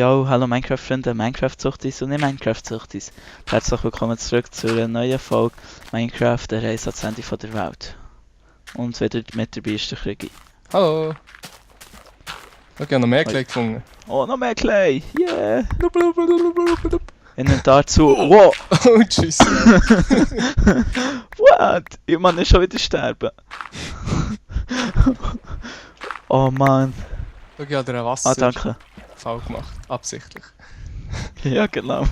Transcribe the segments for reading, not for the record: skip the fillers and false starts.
Yo, hallo Minecraft-Freunde, Minecraft-Suchtis und nicht Minecraft-Suchtis. Herzlich willkommen zurück zu einer neuen Folge Minecraft, der Reise ans Ende von der Welt. Und wieder mit dabei ist der Krigi. Hallo! Ich habe noch mehr Clay gefunden. Oh, noch mehr Clay! Yeah! Blub, blub, blub, blub, blub, blub. Inventar zu. Wow! Oh, tschüss! What? Ich muss nicht schon wieder sterben. Oh Mann. Schau, ich habe dir ein Ah, danke. Wasserfall gemacht. Absichtlich. Ja, genau.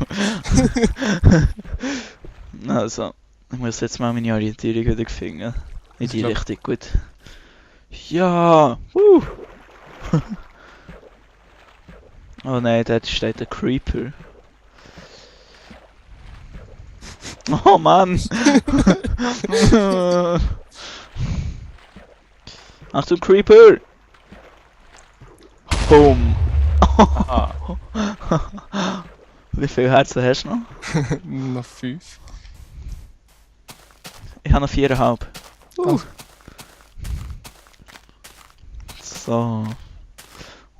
Also, ich muss jetzt mal meine Orientierung wieder finden. In die Richtung, gut. Ja! Oh nein, dort steht ein Creeper. Oh Mann! Achtung, Creeper! Boom! Aha. Wie viele Herzen hast du noch? Noch 5. Ich habe noch 4,5. So.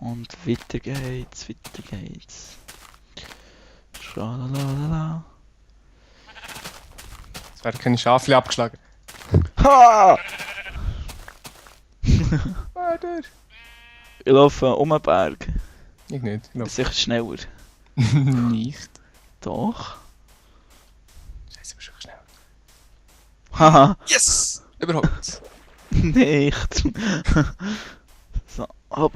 Und weiter geht's, weiter geht's. Schalalala. Es werden keine Schafe abgeschlagen. Ha! Weiter! Ich laufe um den Berg. Ich nicht. Ich glaube Sicher schneller. nicht. Doch. Scheiße, bist du schnell. Haha. Yes! Überhaupt. Nicht. So, hopp.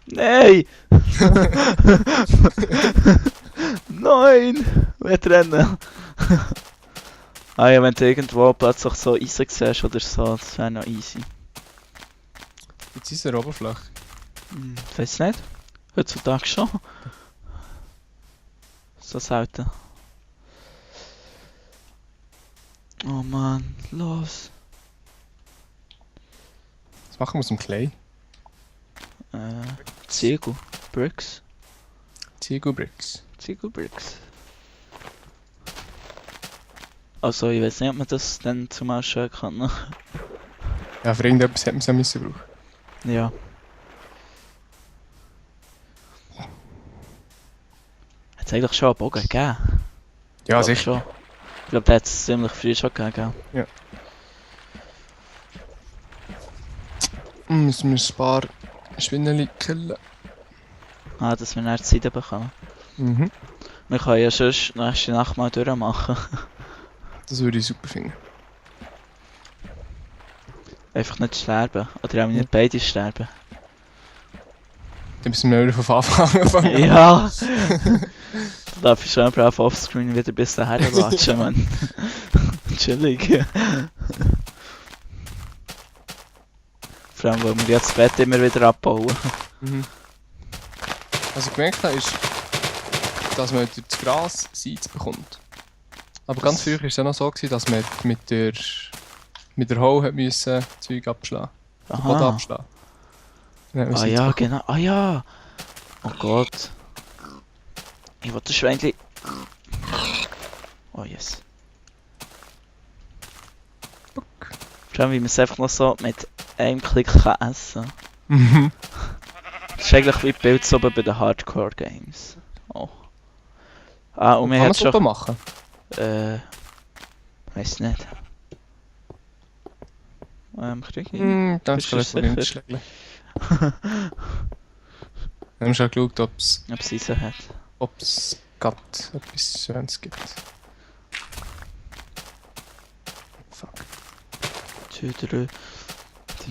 Nein! Nein! Wir rennen! Ah ja, wenn du irgendwo plötzlich so Eisen siehst oder so, das wäre noch easy. Jetzt ist er Oberfläche. Ich weiß nicht. Heutzutage schon. So selten. Oh Mann, los. Was machen wir aus dem Clay? Ziegel. Bricks. Ziegelbricks. Ziegelbricks. Also ich weiß nicht, ob man das dann zum Ausschalten kann. Ja, für irgendetwas hätten wir es ja müssen brauchen. Ja. Hat es eigentlich schon einen Bogen gegeben? Ja, Glaub sicher. schon. Ich glaube, der hat es ziemlich früh schon gegeben. Ja. Müssen wir ein paar Schwineli killen. Ah, dass wir dann Zeit bekommen. Mhm. Wir können ja sonst nächste Nacht mal durchmachen. Das würde ich super finden. Einfach nicht sterben. Oder auch nicht beide sterben. Dann müssen wir wieder von Anfang anfangen. Ja! Du darfst schon brav offscreen wieder bis dahin watschen, Mann. Chillig. Vor allem, weil wir jetzt das Bett immer wieder abbauen. Mhm. Was ich gemerkt habe, ist, dass man durch das Gras Seeds bekommt. Aber ganz früher war es ja noch so, dass man mit der Hoe hat müssen Zeug abschlagen. Den Boden abschlagen. Dann hat man Ah Seeds ja, bekommen. genau. Ah ja! Oh Gott. Ich wollte das Schweinchen. Oh yes. Vor allem, wie man es einfach noch so mit einem Klick kann essen. Mhm. Das ist eigentlich wie die Bildsuppe bei den Hardcore-Games. Oh. Ah, und wir Kann man haben Suppe schon... machen? Weiß nicht. Kriege ich? Danke Bist du für den Schlägel. Wir haben schon geschaut, ob Ob sie so hat. es gerade etwas Schönes gibt. Fuck. Tüdelü.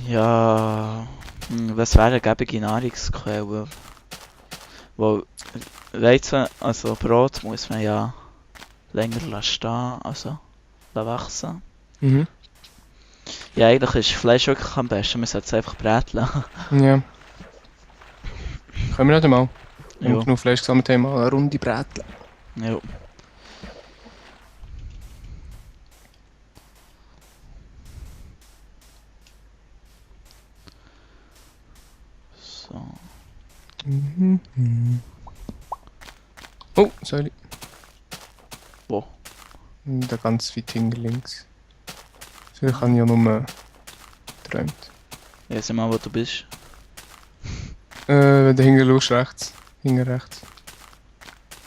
Ja... Was wäre eine gäbige Nahrungsquelle? Weil Weizen, also Brot muss man ja länger lassen stehen, also wachsen. Mhm. Ja, eigentlich ist Fleisch wirklich am besten, man sollte es einfach bräteln. Ja. Können wir nicht einmal? Wenn wir Ja. genug Fleisch gesammelt haben, mal eine Runde bräteln. Ja. So. Mhm. Oh, sorry. Wo? Da ganz weit hinten links. Vielleicht habe ich ja nur geträumt. Ich weiß nicht mal, wo du bist. Wenn du hinten schaust, rechts. Hinten rechts.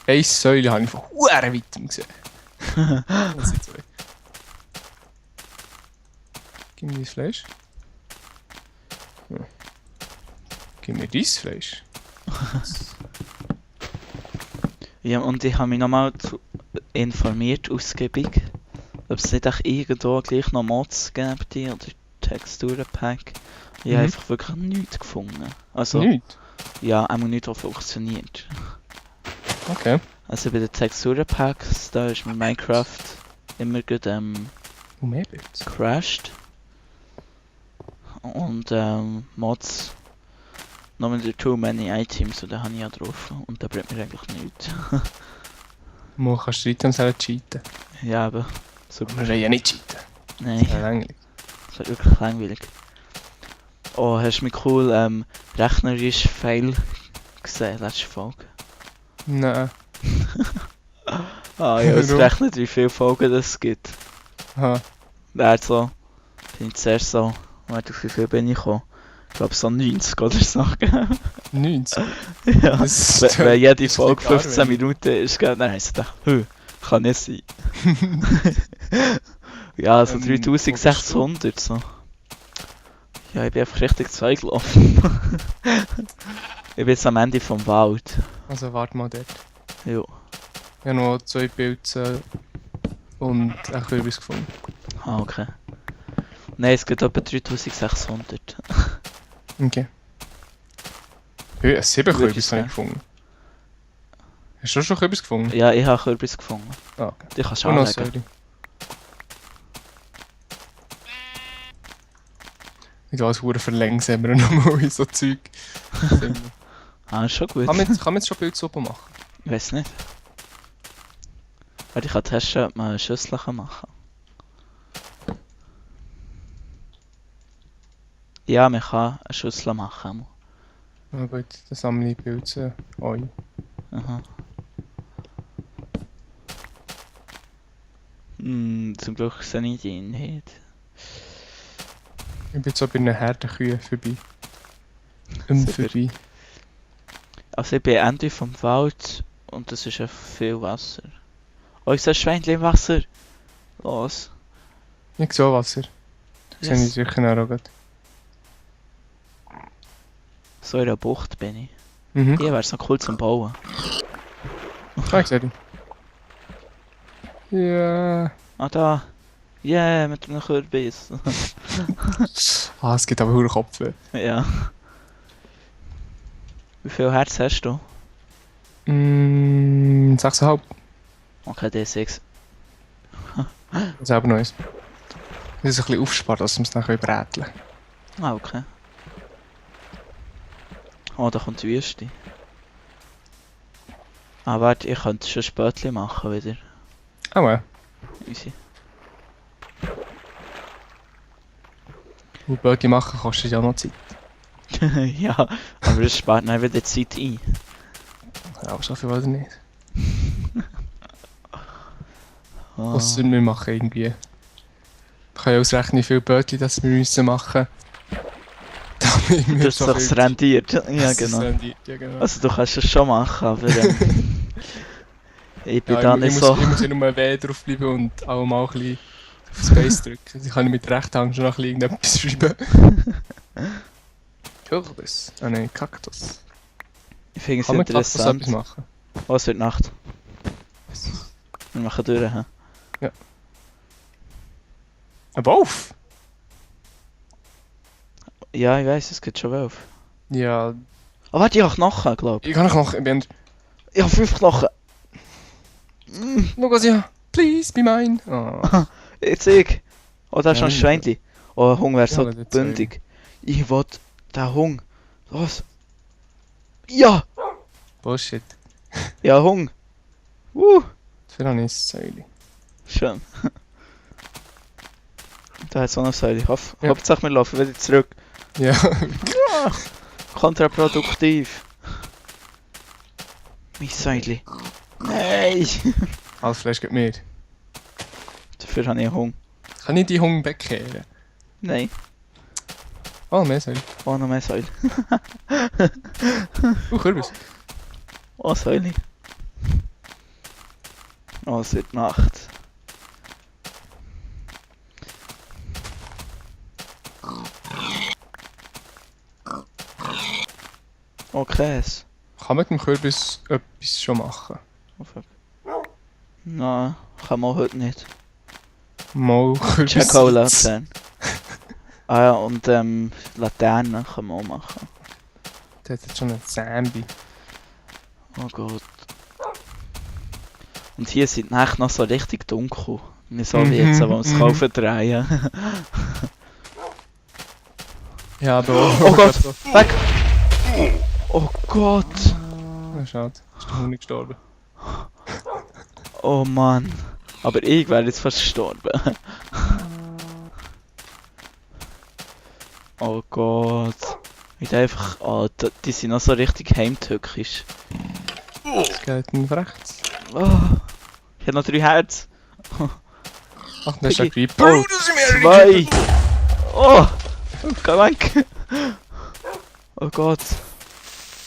Eine Säule habe ich von huere weitem gesehen. Das sind zwei. Gib mir dein Fleisch. Ja. Gib mir dein Fleisch. Ja, und ich habe mich nochmal informiert, ausgiebig, ob es nicht auch irgendwo gleich noch Mods gibt oder Texturenpack. Ich habe einfach wirklich nichts gefunden. Also, Nicht? ja, einmal nichts, was funktioniert. Okay. Also bei den Texturenpacks, da ist mir Minecraft immer gut Mehr Bilds. crashed. Und Mods, noch mit too many Items, und da habe ich ja drauf. Und da bringt mir eigentlich nichts. Mo kannst du Items selber cheaten. Ja, aber super. Du kannst ja nicht cheaten. Nein, Ja, langweilig. das wird wirklich langweilig. Oh, hast du mich cool rechnerisch Fail gesehen, letzte Folge? Nein. Ah ja, es Warum? rechnet, wie viele Folgen es gibt. Aha. Wäre so, bin ich zuerst so, warte, auf wie viel bin ich gekommen? Ich glaube so 90 oder so. 90. Ja, Das wenn jede ist Folge gar 15 wenig. Minuten ist, gell, dann heisst es, kann nicht sein. Ja, also 3600 so. Ja, ich bin einfach richtig gelaufen. Ich bin jetzt am Ende vom Wald. Also warte mal dort. Jo. Ich habe noch 2 Pilze und ein Kürbis gefunden. Ah, okay. Nein, es gibt etwa 3600. Okay. Ja, 7 Würde Kürbis ich habe ich sagen. gefunden. Hast du schon Kürbis gefunden? Ja, ich habe Kürbis gefunden. Ah, okay. Die kannst du Und noch anlegen. Säule. Ich weiß, hure verlangsamer nochmal in so Zeug. Ah, ist schon gut. Kann man jetzt schon Bildsuppe machen? Ich weiß nicht. Warte, ich kann testen, ob man eine Schüssel machen kann. Ja, man kann eine Schüssel machen. Na gut, dann sammle ich Pilze ein. Aha. Zum Glück sehe ich die nicht. Ich bin jetzt so bei einer Herdenkühe vorbei. Super. Vorbei. Also ich bin Ende vom Wald und das ist ja viel Wasser. Oh, ich sehe ein Schweinchen im Wasser. Los. Ich sehe Wasser. Das sehe ich Yes. sicher auch gut. So in einer Bucht bin ich. Mhm. Hier wäre es noch cool zum Bauen. Ah, ich sehe dich. Ja. Ah, da. Yeah, mit einem Kürbis. Ah, es gibt aber hure Kopfweh. Ja. Wie viel Herz hast du? 6,5. Okay, D6. Das ist aber noch eins. Das ist ein bisschen aufsparen, dass wir es nachher bräteln. Ah, okay. Oh, da kommt die Wüste. Ah, warte, ich könnte schon ein Spötchen machen wieder. Ah, ja. Easy. Und Böcke machen kostet ja noch Zeit. Ja, aber es spart dann wieder Zeit ein. Ja, aber so viel oder nicht. Oh. Ausser wir machen irgendwie. Wir können ja ausrechnen, wie viele Böcke das wir müssen machen. Damit wir Dass so es viel- rendiert. Ja, dass es genau. rendiert, ja, genau. Also du kannst es schon machen, aber ich bin Ja, da ich, nicht ich, so... muss, ich muss ja nur W draufbleiben und auch mal ein bisschen auf Space drücken. Ich kann mit der rechten Hand schon noch ein bisschen irgendetwas schreiben. Kürbis. Ah nein, Kaktus. Ich finde es Kann man Kaktus interessant. etwas machen? Oh, es wird Nacht. Wir machen durch, hä? Ein Wolf? Ja, ich weiß, es gibt schon 12. Ja, Oh, warte, ich habe Knochen, glaube ich. ich kann noch... Ich bin... Ich habe 5 Knochen. Schau, was ich habe. Please, be mine. Oh. Jetzt ich. Oh, da ist Ja, noch ein nicht. Schweinchen. Oh, der Hund wäre so Ja, das zwei. bündig. Ich will den Hund. Was? Ja! Bullshit. Ja, Hund. Das wäre auch nicht Säule. Schön. Da hat es auch noch Säule. Ja. Hauptsache wir laufen wieder zurück. Ja. Kontraproduktiv. Mein Säule. Nein! Alles Fleisch gibt mir. Dafür habe ich einen Hund. Kann ich die Hunger wegkehren? Nein. Oh, mehr Säule. Oh, noch mehr Säule. Kürbis. Oh, Säule. Oh, es wird Nacht. Oh, Käse. Kann man mit dem Kürbis etwas schon machen? Oh, fuck. Nein, kann man heute nicht. Mal Kürbis. Check auch Laternen. Ah ja, und Laternen kann man auch machen. Der hat jetzt schon einen Zombie. Oh Gott. Und hier sind echt noch so richtig dunkel. Nicht so wie jetzt, aber uns kaufen drehen. Ja, aber Oh Gott, weg! Oh Gott! Ja, schade. Ist der Hund nicht gestorben. Oh Mann. Aber ich wäre jetzt fast gestorben. Oh Gott. Ich einfach. Oh, die sind noch so richtig heimtückisch. Es geht nach rechts. Oh. Ich habe noch 3 Herzen. Ach, das ist ein Piggy. Creeper. Oh, 2! Oh! Geh weg! Oh Gott.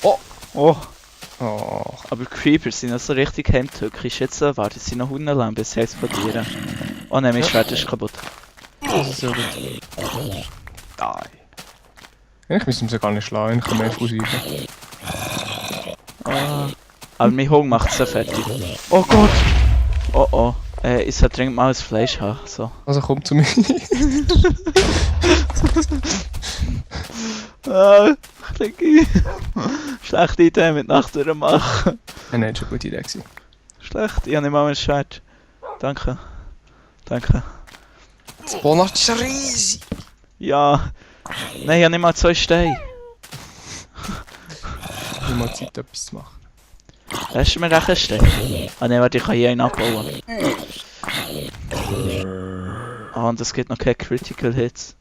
Oh. Oh! Oh. Aber Creepers sind noch so richtig heimtückisch. Jetzt warten sie noch Hundenlang, bis sie explodieren. Oh nein, mein Schwert ist kaputt. Das ist ja gut. Die. Eigentlich müssen wir sie gar nicht schlagen, ich kann mehr ausweichen. Ah. Aber mein Hunger macht es so fertig. Oh Gott! Oh oh. Ich sollte dringend mal das Fleisch haben. So. Also komm zu mir. Klicki. Schlechte Idee mit Nachtüren machen. Nein, das war eine gute Idee gewesen. Schlecht, ich habe nicht mal ein Schwert. Danke. Danke. Das Bonard ist riesig. Ja. Nein, ich habe nicht mal 2 Steine. Ich habe mal Zeit, etwas zu machen. Hast du mir recht einen Stein? Ah nein, warte, ich kann hier einen abbauen. Ah, und es gibt noch keine Critical Hits.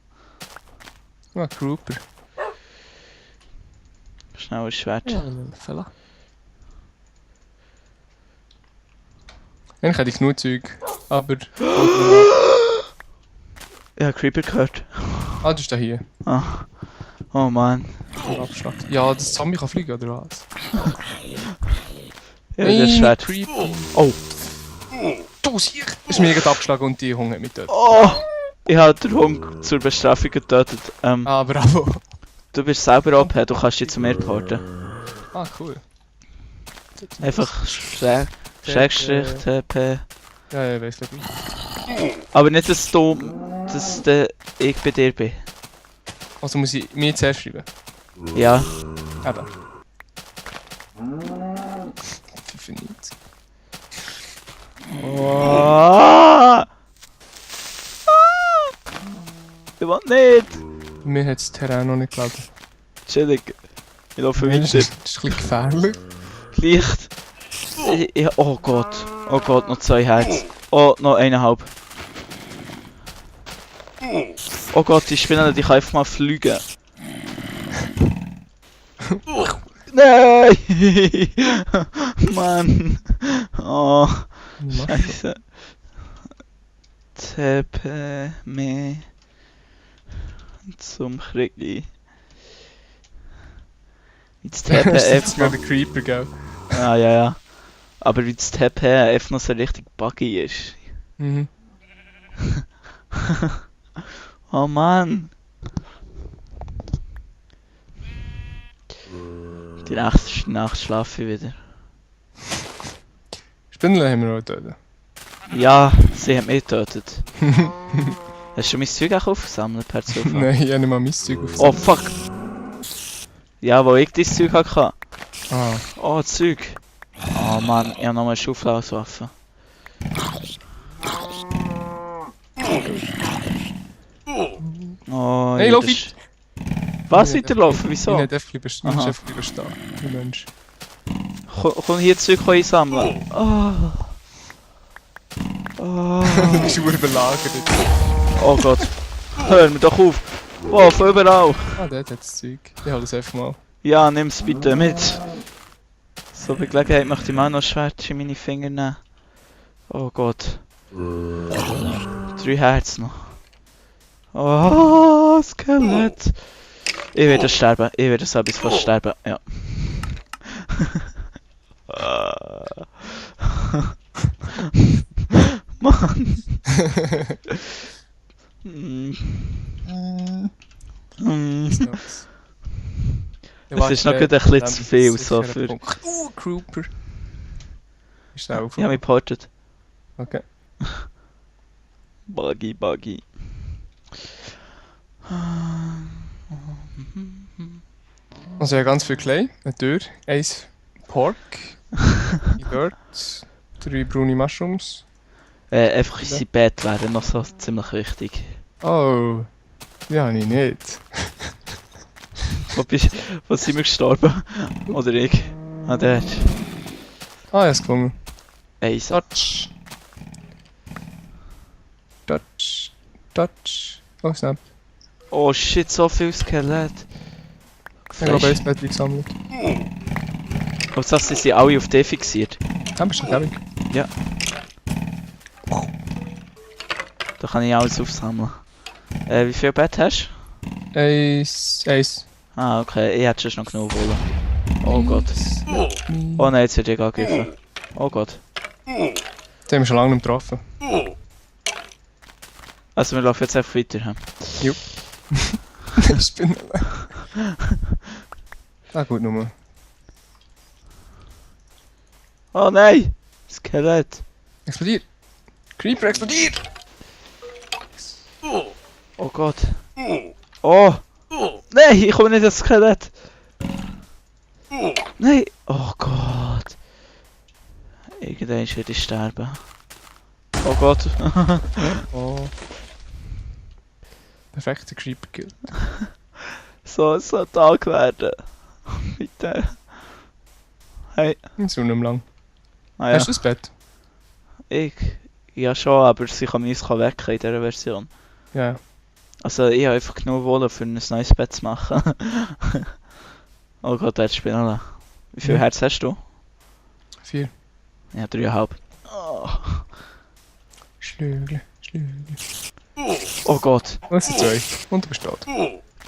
Ah, Grouper. Schnell ein Schwert. Ja, Fella. Eigentlich hätte ich genug Zeug, aber... Ich habe Creeper gehört. Ah, du bist da hier. Ah. Oh Mann. Abschlag. Ja, das Zombie kann fliegen, oder was? Ja, das Schwert. Creepy. Oh. Du siehst! Das ist mir gerade abgeschlagen und die Hunger hat mich getötet. Oh! Ich habe den Hund zur Bestrafung getötet. Ah, bravo. Du bist selber OP, du kannst dich zu mir porten. Ah, cool. Einfach Schrägstrich, TP. Ja, ich weiss glaube ich. Aber nicht, dass du, dass ich bei dir bin. Also muss ich mir zuerst schreiben? Ja. Eben. 95. Oh. Ich will nicht! Mir hat das Terrain noch nicht geglaubt. Chillig. Ich laufe Das weiter. ist ein bisschen gefährlich. Licht. Oh Gott. Oh Gott, noch 2 Herzen. Oh, noch 1,5. Oh Gott, die Spinne, die kann einfach mal fliegen. Nein! Mann! Oh, Scheiße. TP me zum Kriegi. Wie das TP Das ist einfach. gerade ein Creeper, gell? Ja, ja, ja. Aber wie das TP einfach noch so richtig buggy ist. Mhm. Oh Mann! Die nächste Nacht schlafe ich wieder. Spindel haben wir auch getötet. Ja, sie hat mich getötet. Hast du mein Zeug auch aufgesammelt per Zufall? Nein, ich habe nicht mal mein Zeug Oh fuck! Ja, wo ich dein Zeug hatte. Ah. Oh, Zeug! Oh Mann, ich habe noch mal eine Schaufel als Waffe. Oh, Hey, ja, lauf das ist- Was, weiterlaufen? Wieso? Ich nicht einfach lieber stehen. Du Mensch. Komm hier Zeug einsammeln. Oh. Oh. Du bist überlagert. Oh Gott. Hör mir doch auf. Wow, von überall. Ah, der hat das Zeug. Ich hole das einfach mal. Ja, nimm's bitte mit. So bei Gelegenheit möchte ich mal noch ein Schwert in meine Finger nehmen. Oh Gott. 3 Herzen noch. Oh, Skelett. Ich werde sterben. Ich werde so etwas fast sterben. Ja. Mann. Es ist noch gut ein bisschen zu viel so für... Grouper. Ist der auf? Ich habe mich geportet. Okay. Buggy. Also ja, ganz viel Clay, eine Tür, 1 Pork, Dirt, 3 braune Mushrooms. Einfach unsere Bett wäre noch so ziemlich wichtig. Oh, ja, habe ich nicht. Wo sind wir gestorben? Oder ich? Ah, der. Ah, ja, ist gelungen. Eins. Touch. Oh, snap. Oh shit, so viel Skelett. Ich habe ein Bett gesammelt. Und das sind sie alle auf D fixiert. Ja, bist du fertig? Ja. Da kann ich alles aufsammeln. Wie viel Bett hast du? 1. Ah, okay. Ich hätte schon noch genug wollen. Oh Gott. Oh nein, jetzt wird ich angegriffen. Oh Gott. Den haben wir schon lange nicht mehr getroffen. Also wir laufen jetzt einfach weiter. Hm? Jo. Ich bin... Ah, gut, Nummer. Oh nein! Skelett! Explodiert! Creeper explodiert! Oh Gott! Oh! Nein, ich komme nicht ins Skelett! Nein! Oh Gott! Irgendwann werde ich sterben. Oh Gott! Oh. Perfekter Creeper-Kill. So, es soll Tag werden. Bitte. Hey. Nicht so nicht lang. Ah, ja. Hast du das Bett? Ich? Ja schon, aber sie kann mich wecken in dieser Version. Ja. Also ich habe einfach genug Wolle für ein neues Bett zu machen. Oh Gott, der Spinelle. Wie viel Ja. Herz hast du? 4. Ja, 3,5. Oh. Schlügle. Oh Gott. Was sind 2? Und du bist tot.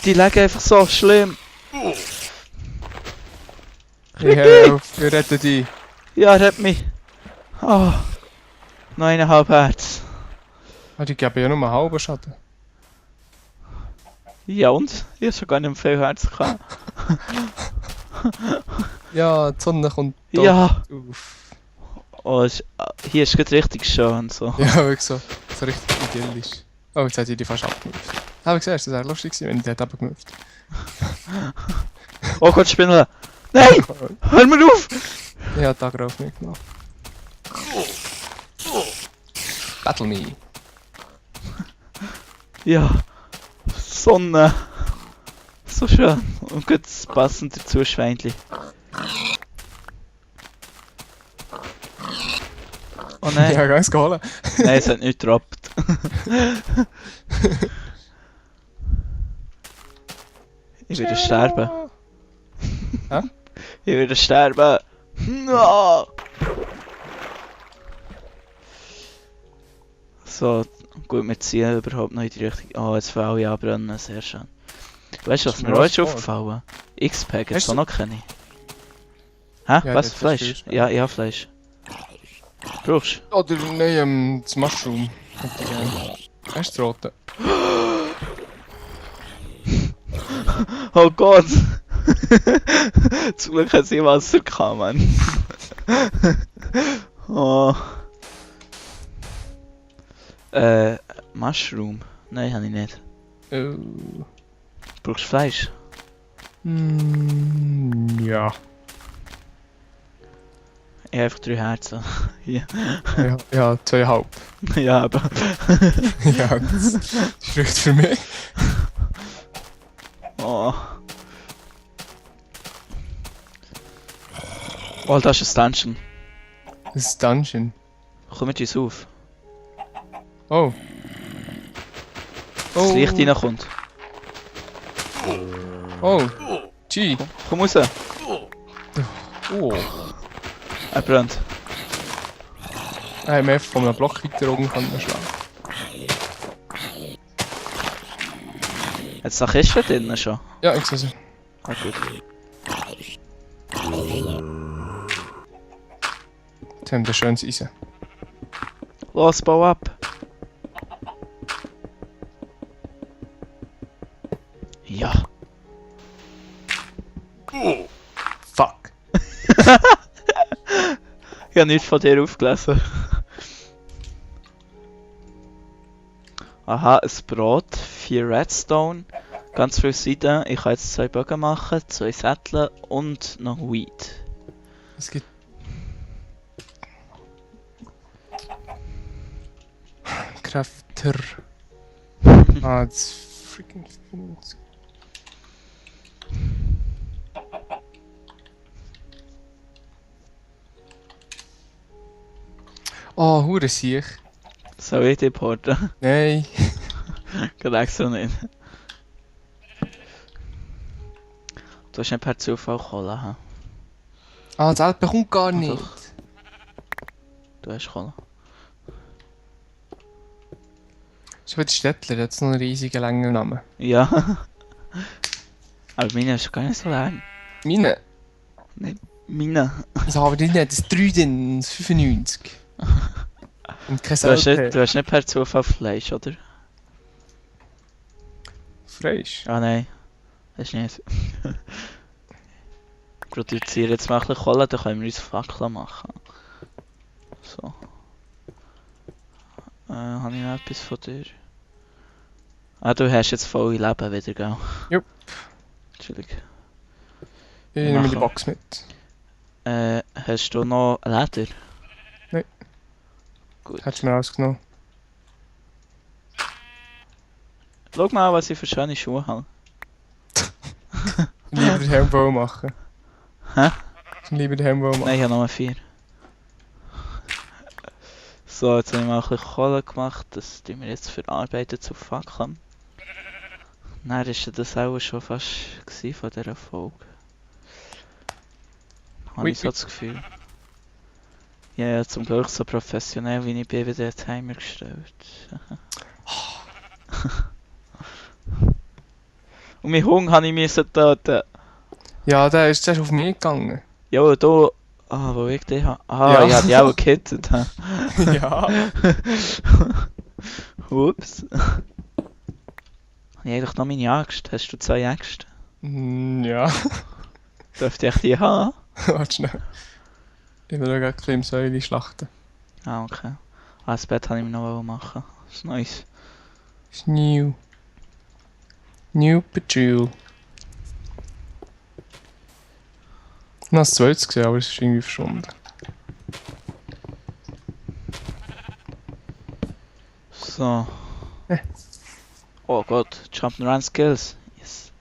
Die legen einfach so schlimm. Ich helfe, wir retten dich. Ja, rett mich. Oh. 9,5 Herz. Ah, die geben ja nur einen halben Schaden. Ja und? Ich habe schon gar nicht mehr viel Herz gehabt. Ja, die Sonne kommt dort Ja. auf. Oh, hier ist es richtig schön so. Ja, wirklich so richtig idyllisch. Oh, jetzt hat ich die fast abgemüpft. Habe ich gesagt, das wäre lustig gewesen, wenn ich die hätte abgemüpft. Oh Gott, Spinelle. Nein! Hör mir auf! Ich habe Tag drauf nicht genommen. Battle me. Ja. Sonne. So schön. Und gut passend dazu Schweinchen. Oh nein. Ja, ganz geholt. Nein, es hat nicht gedroppt. Ich werde sterben. Hä? Ich werde sterben. No! So, gut, wir ziehen überhaupt noch in die Richtung. Oh, jetzt fangen alle anbrennen, sehr schön. Weißt du, was Ist mir mir auch auch ist aufgefallen? X-Pack, jetzt Hast auch du- noch keine. Hä? Ja, Was? das Fleisch? ist Fleisch. Ja, ich habe Fleisch. Brauchst du? Oder nein, das Mushroom. Hätte ich gerne. Hast du das rote? Oh Gott! Zum Glück hat sie Wasser gehabt, Mann. Oh. Mushroom? Nein, habe ich nicht. Oh. Brauchst du Fleisch? Ja. Ich habe einfach 3 Herzen. Hier. Ja, 2,5. Ja, aber. Ja, das spricht für mich. Oh. Oh, das ist ein Dungeon. Das ist Dungeon. Komm mit uns auf. Oh. Das Licht reinkommt. Oh. G. Komm raus. Oh. Er brennt. Er hat mir einfach von einem Block weiter oben schlagen. Jetzt noch ist er drinnen schon. Ja, ich sehe sie. Ah, gut. Jetzt haben wir ein schönes Eisen. Los, bau ab! Ja. Fuck. Ich habe nichts von dir aufgelesen. Aha, ein Brot, 4 Redstone, ganz viele Seiten. Ich kann jetzt 2 Bögen machen, 2 Sättel und noch Weed. Es gibt... Crafter. Ah, das freaking... Oh, hure Siech. Soll ich dich porten? Nein. Geht extra nicht. Du hast nicht per Zufall Cola, hä? Ah, das Alt bekommt gar nicht. Doch. Du hast Cola. Ist aber die Städtler, hat noch einen riesigen langen Namen. Ja. Aber meine ist gar nicht so lang. Meine? Meine. Ja, aber die nicht, das 3 dann, das 95. Und kein Du hast, LP. nicht, du hast nicht per Zufall Fleisch, oder? Freisch. Ah nein. Das ist nicht. Ich produziere jetzt mal ein bisschen Cola, dann können wir uns Fackeln machen. So. Habe ich noch etwas von dir? Ah, du hast jetzt volle Leben wieder, gell? Jupp. Entschuldigung. Ich nehme die Machen. Box mit. Hast du noch Leder? Nein. Gut. Hättest du mir alles genommen. Schau mal, was ich für schöne Schuhe habe. Lieber den Helmbau machen. Hä? Lieber den Helmbau machen. Nein, ich habe nur 4. So, jetzt habe ich mal ein bisschen Kohle gemacht. Das tun wir jetzt verarbeiten zu Fackeln. Dann war das auch schon fast gewesen von dieser Folge. Habe ich so das Gefühl. Ja, zum Glück so professionell wie ich bin, wieder den Timer gestellt. Und meinen Hunger habe ich müssen töten. Ja, der ist auf mich gegangen. Ja, du... Ah, wo ich dich habe... Ah, Ja. ich habe dich auch gekittet. Ja. Ups. Habe ich eigentlich noch meine Axt? Hast du 2 Äxte? Ja. Dürfte ich die haben? Warte schnell. Ich will gerade ein bisschen im Säule schlachten. Ah, okay. Ah, das Bett habe ich mir noch machen. Das ist nice. Ist new. New Patrol. Ich habe das zweites gesehen, aber es ist irgendwie verschwunden. So. Oh Gott, Jump'n'Run Skills. Yes.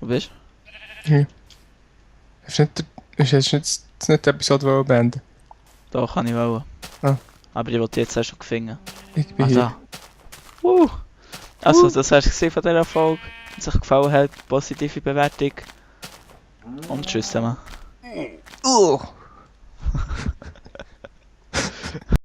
Wo bist Hier. Hast du jetzt nicht die Episode beenden? du? Da kann ich wollen. Ah. Aber ich wollte jetzt erst noch gefunden. Ich bin Ah, hier. da. Also, das hast du gesehen von dieser Folge. Wenn es euch gefallen hat, positive Bewertung. Und tschüss zusammen.